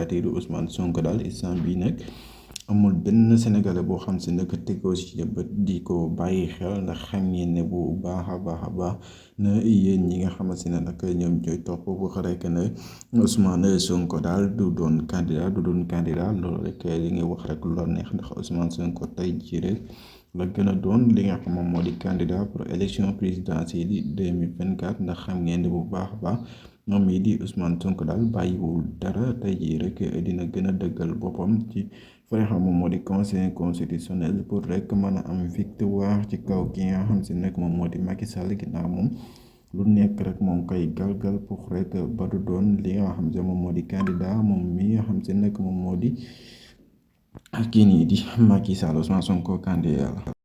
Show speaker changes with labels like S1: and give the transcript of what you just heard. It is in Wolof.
S1: candidature Ousmane Sonko daal instant bii nag amul benn sénégalais boo xam si nag tegoo si bët di ko bàyyi xel ndax xam ngeen ne bu baax a baax na yéen ñi nga xamante ne nag ñoom ñooy topp bu rek ne Ousmane Sonko daal du doon candidat loolu rek li ngay wax rek lu la neex ndax Ousmane Sonko tey jii rek la gën a doon li nga xam moom moo di candidat pour élection présidentielle yi 2024 ndax xam ngeen ne bu baax a baax moom mii di Ousmane Sonko daal bàyyiwul dara tey jii rek dina gën a dëggal boppam ci fa nga xam moom moo di conseil constitutionnel pour rek mën a am victoire ci kaw ki nga xam si nag moom moo di Macky Sall ginnaaw moom lu nekk rek moom koy galgal pour rek ba du doon li nga xam si moom moo di candidat moom mi nga xam si nag moom moo di kii nii di Macky Sall Ousmane Sonko candidat la